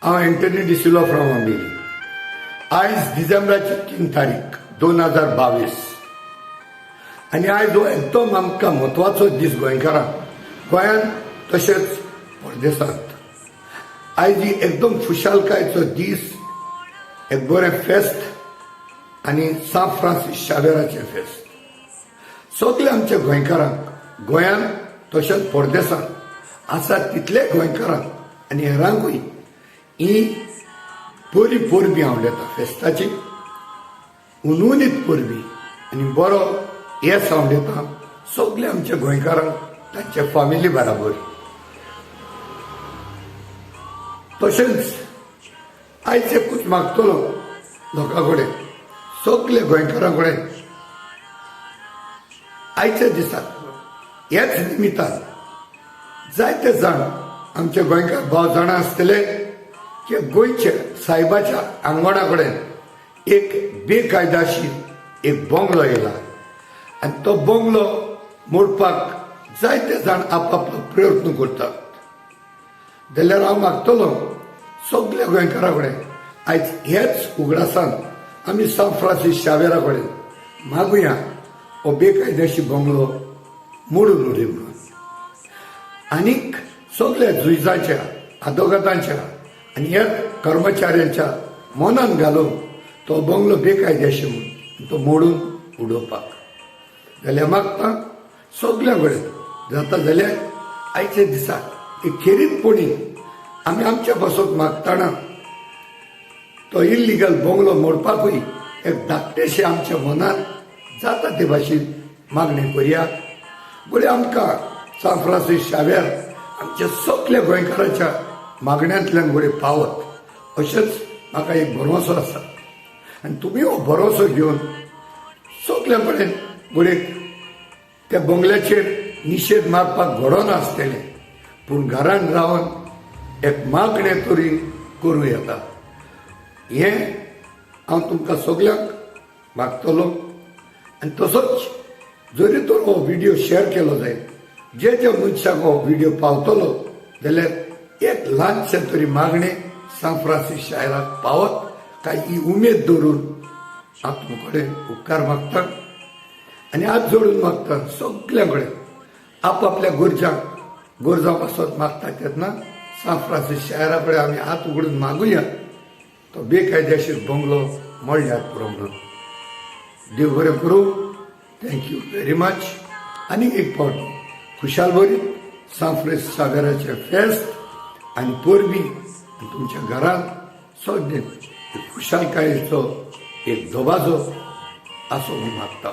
हांव Anthony D'Silva from Ambelim. आयज डिसेंबराची 3 तारीख 2022 आनी आयज हो एकदम आमकां म्हत्वाचो दीस गोंयकारांक, गोंयांत तशेंच परदेसांत. आयज ही एकदम खुशालकायेचो दीस, एक बरें फेस्त आनी सांत फ्रांसीस शावेराचें फेस्त. सगळे आमच्या गोंयकारांक, गोंयांत तशेंच परदेसांत आसा तितले गोंयकारांक आनी हेरांकूय ही बरी परबी हांव दिता, फेस्ताची हुनहुनीत परबी आनी बरो येस हांव दिता सगळे आमच्या गोंयकारांक तांच्या फामिली बराबर. तशेंच आयज एकूच मागतलो लोकां कडेन, सगळे गोंयकारां कडेन, आयच्या दिसाक ह्याच निमितान जायते जाण आमचे गोंयकार भाव जाणा आसतले की गोंयच्या सायबाच्या आंगणा कडेन एक बेकायदाशीर एक बंगलो येयला आनी तो बंगलो मोडपाक जायते जाण आपआपलो प्रयत्न करतात. जाल्यार हांव मागतलो सगल्या गोंयकारां कडेन, आयज ह्याच उगडासान आमी सांत फ्रांसीस शावेरा कडेन मागुया हो बेकायदेशीर बंगलो मोडून उडय म्हणून. आनीक सगल्या जुयजाच्या, आदोगादांच्या आनी हेर कर्मचाऱ्यांच्या मनान घालून तो बंगलो बेकायदेशीर म्हणून तो मोडून उडोवपाक. जाल्यार मागता सगल्या कडेन, जाता जाल्यार आयच्या दिसा एक खेरीतपणी आमी आमच्या पासत मागतना तो इल्लिगल बंगलो मोडपाकूय एक धाकटेशें आमच्या मनान जाता ते भाशेन मागणी करुया. बरें, आमकां सांत फ्रांसीस शाव्यार आमच्या सगल्या गोंयकारांच्या मागण्यांतल्यान घडये पावत अशेंच म्हाका एक भरवंसो आसा. आनी तुमी हो भरोसो घेवन सगल्या कडेन घडये त्या बंगल्याचेर निशेध मारपाक घडोना आसतलें, पूण घरान रावन एक मागणें तरी करूं येता. हें हांव तुमकां सगल्यांक मागतलो. आनी तसोच जरी तर हो व्हिडियो शेअर केलो जायत, जे जे मनशाक हो व्हिडियो पावतलो जाल्यार एक ल्हानशें तरी मागणें सांत फ्रांसीस शायराक पावत काय ही उमेद दवरून हांव तुमचे कडेन उपकार मागता आनी हात जोडून मागता सगल्या कडेन. आपआपल्या गरजांक, गरजां पासत मागता तेन्ना सांत फ्रांसीस शायरा कडेन आमी हात उगडून मागुया तो बेकायदेशीर बंगलो मोडल्यार पुरो म्हणून. देव बरें करूं. Thank you very much. आनीक एक फावट खुशाल बरी सांत फ्रांसीस शावेराचें फेस्त आनी परबी आनी तुमच्या घरांत सगळें खुशालकायेचो एक दबाजो आसो म्हूण मागता.